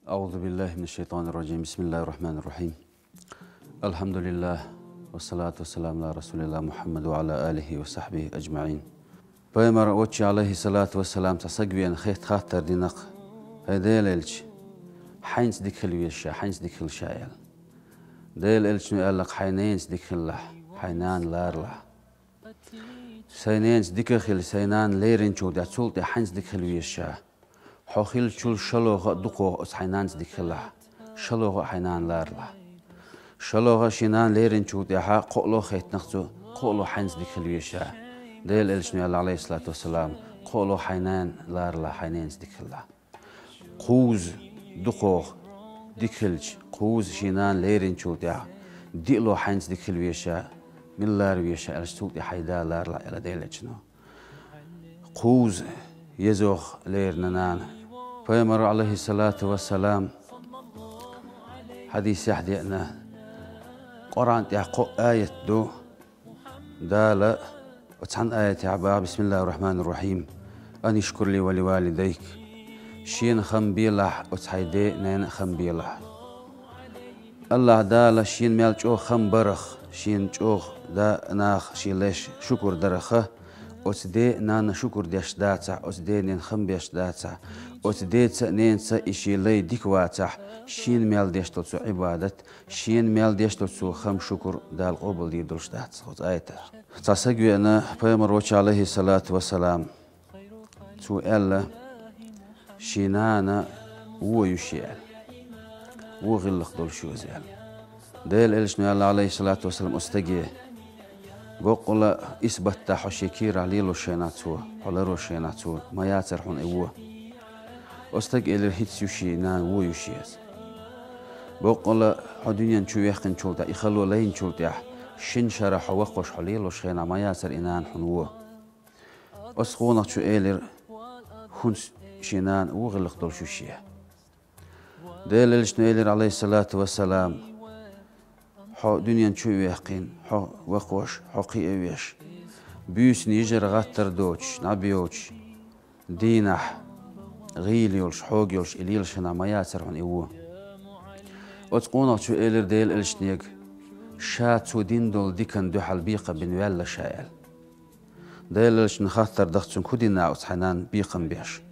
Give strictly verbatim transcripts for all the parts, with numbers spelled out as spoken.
أعوذ بالله من الشيطان الرجيم. بسم الله الرحمن الرحيم. الحمد لله. والصلاة والسلام على رسول الله محمد وعلى آله وصحبه أجمعين. Пайхамар волча, алейхи салату вассалам, цхьа саг веана хетта хаттар динакх: «ХӀай Делан элча, хьайнца дика хила веза ша, хьайнца дика хила ша», — аьлла. Делан элчано аьллакх: «Хьай ненца дика хилалахь, хьай нана ларалахь». Сай ненца дика а хила, сай нана леринчул тӀехьа, цул тӀехьа хьайнца дика хила веза ша. Хьо хиллачул шалогӀа а, дукхагӀа а оцу хьай нанца дика хилалахь, шалогӀа а хьай нана ларалахь. ШалогӀа а шен нана леринчул тӀехьа кхоалгӀа а хеттинакх цо, кхоалгӀа а хьайнца дика хила веза ша. Делан элчано аьлла, алейхи салату вассалам: «КхоалгӀа а хьай нана ларалахь, хьай ненца дика хилалахь». Кхузза, дукхагӀа дика хилча, кхузза шен нана леринчул тӀехьа, диълагӀа хьайнца дика хила веза ша, мила лара веза ша аьлча, цул тӀехьа хьай да ларалахь, аьлла Делан элчано. Кхузза, езагӀа лерина нана. Пайхамара, алейхи салату вассалам, хьадисехь деана, Къуръан тӀехь кхо аят ду. Дала оцу цхьана аятехь боху: «بسم الله الرحمن الرحيم. أن اشكر لي ولوالديك». Шена хам белахь, оцу хьайн ден а, ненан а хам белахь. АллахӀ Дала шена мел чӀогӀа хам барах, шена чӀогӀа да а, наха шен лайш шукур дараха, оцу ден а, нанна шукур деш дацахь, оцу ден а, ненан хам беш дацахь, оцу деца а, ненца а и шен лай дика вацахь, шена мел деш долу цу Ӏибадат, шена мел деш долу цу хам, шукур Дала къобалдийр долуш дац оцу аятах. Цхьа саг веана Пайхамар волча, алейхи салату вассалам. Цо аьлла: «Шен нана вон ю шен», — аьлла. «Вон гӀиллакх долуш ю иза», — аьлла. Делан элчано аьлла, алейхи салату вассалам, оцу стаге: «Боккъала исбатта хьо шен кийрахь лелош хенахь цо, хьо ларош хенахь цо, ма яцара хьуна и вон». Оцу стага элира: «ХӀинца ю шен нана, вон ю шен иза». «Боккъала хьо дуьнен чу ваьккхинчул тӀехьа, и хало лайначул тӀехьа, шина шарахь хьо вакхош, хьо лелош хенахь, ма яцара и нана хьуна вон». Оцу къонахчо элира: «ХӀинца шен нана вон гӀиллакх долуш ю шен». Делан элчано элира, алейхи салату вассалам: «Хьо дуьнен чу а ваьккхина, хьо вакхош, хьо кхиавеш, буьйсанна йижар-гӀаттар доцуш, наб йоцуш, дийнахь гӀийла йолуш, хьога йолуш и лелаш хенахь, ма яцара хьуна и вон». Оцу къонахчо элира Делан элчане: «Ша цо дина долу диканна дуьхьал бекхам бина ваьлла ша», — аьлла. Делан элчано хаттар даха цуьнга: «ХӀун дина ахь оцу хьайн нанна бекхам беш?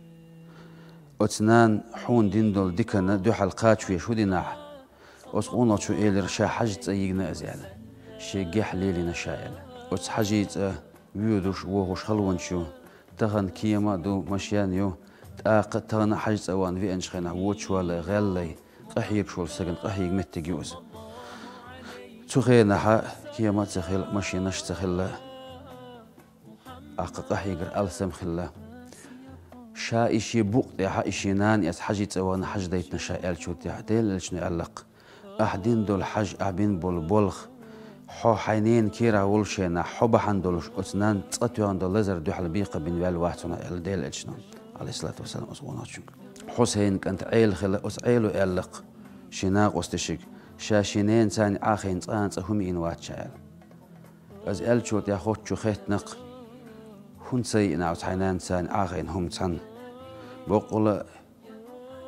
Оцу нанна хьуна дина долу диканна дуьхьал кхачавеш хӀун дина ахь?» Оцу къонахчо элира: «Ша хьаьжцӀа йигна иза», — аьлла. «Шен гехь лелийна ша», — аьлла. Оцу хьаьжцӀа воьдуш, вогӀуш халонаш ю. Тахана кема а ду, машен а ю. ТӀаккха тахана а хьаьжцӀа вахана веанчу хенахь, вочуваллай, гӀеллай, къахьегаш волу стагана къахьега меттиг ю иза. Цу хенахь кема а ца хилла, машенаш а ца хилла. ТӀаккха къахьегар алсам хилла. Ша и шен букъа тӀехь, и шен нана эцна хьаьжцӀа вахана хьаждайтина ша аьллачул тӀехьа, Делан элчано аьллакх: «Ахь дина долу хьаж, ахь бина болу болх, хьо хьайн ненан кийрахь волуш хенахь, хьо бахьана долуш оцу нанна цкъа тоьхна долу лазар дуьхьал бекхам бина ваьлла вац хьуна», — аьлла Делан элчано, алейхи салату вассалам, оцу къонахчуьнга. Хьусайнан кӀанта Ӏела хилла, оцу Ӏело аьллакх шен накъосташка: «Ша шен ненан царна Ӏахайна цкъа а цкъа хӀума йина вац ша», — аьлла. Иза аьллачул тӀехьа хоттачо хеттинакх: «ХӀунда ца йиъна оцу хьайн нанна царна Ӏахайна хӀума цхьанна? Боккъала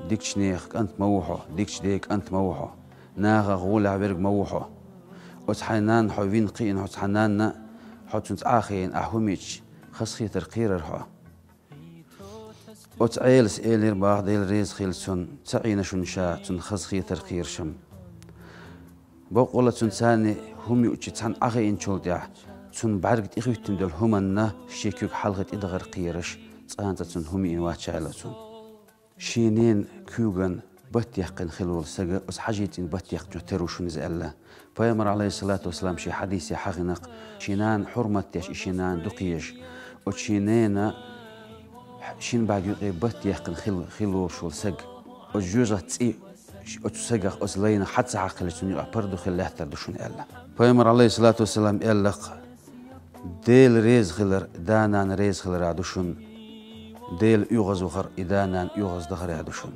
дикачу нехан кӀант ма ву хьо, дикачу ден кӀант ма ву хьо, нахах гӀолехь верг ма ву хьо. Оцу хьайн нанна хьо вина кхиъна, хьо цхьа нанна, хьо цунца Ӏахайна ахь хӀума йича, хазахетар кхерара хьо». Оцу Ӏелас элира боху, Дела реза хила цунна: «Ца Ӏийна шуна ша цунна хазахетар кхераш-м». Боккъала цунна царна хӀума юучу цхьанна Ӏахиъначул тӀехьа, цунна бӀаьрга тӀехӀоьттина долу хӀуманна шен куьг хьалха тӀедахар кхераш, цкъа а цкъа цунна хӀума йина вац ша аьлла цунна. Шен ненан куьйган бат яьккхина хилла волу сага оцу хьаьжцӀин бат яьккхинчух тера ву шуна иза аьлла. Пайхамар, алейхи салату вассалам, шен хьадисехь хьахийнакх: «Шен нана хьурмат деш, и шен нана дукха еза. Оцу шен ненан шина бӀаьрган юкъе бат яьккхина хилла, хилла волуш волу саг, оцу жоьжахатин цӀий оцу сагах, оцу лайнах хьа ца хьакхалча, цунна юкъахь пардо хила лаьттар ду шуна», — аьлла. Пайхамар, алейхи салату вассалам, аьллакх: «Дела реза хилар да-нана реза хиларах ду шуна, Дела оьгӀазвахар и да-нана оьгӀаздахарах ду шуна».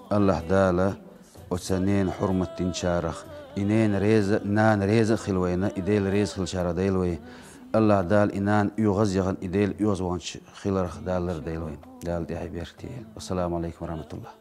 АллахӀ Дала оцу ненан хьурмат динчарах, и ненан реза, нана реза а хила вайна, и Дела реза хилчарах дойла вай. АллахӀ Дала и нана оьгӀаз а яхана, и Дела оьгӀазваханчу хиларах Дала лардойла вай. Дала тӀаьхье беркате йойла. Вассаламу алейкум ва рахматуллахӀ.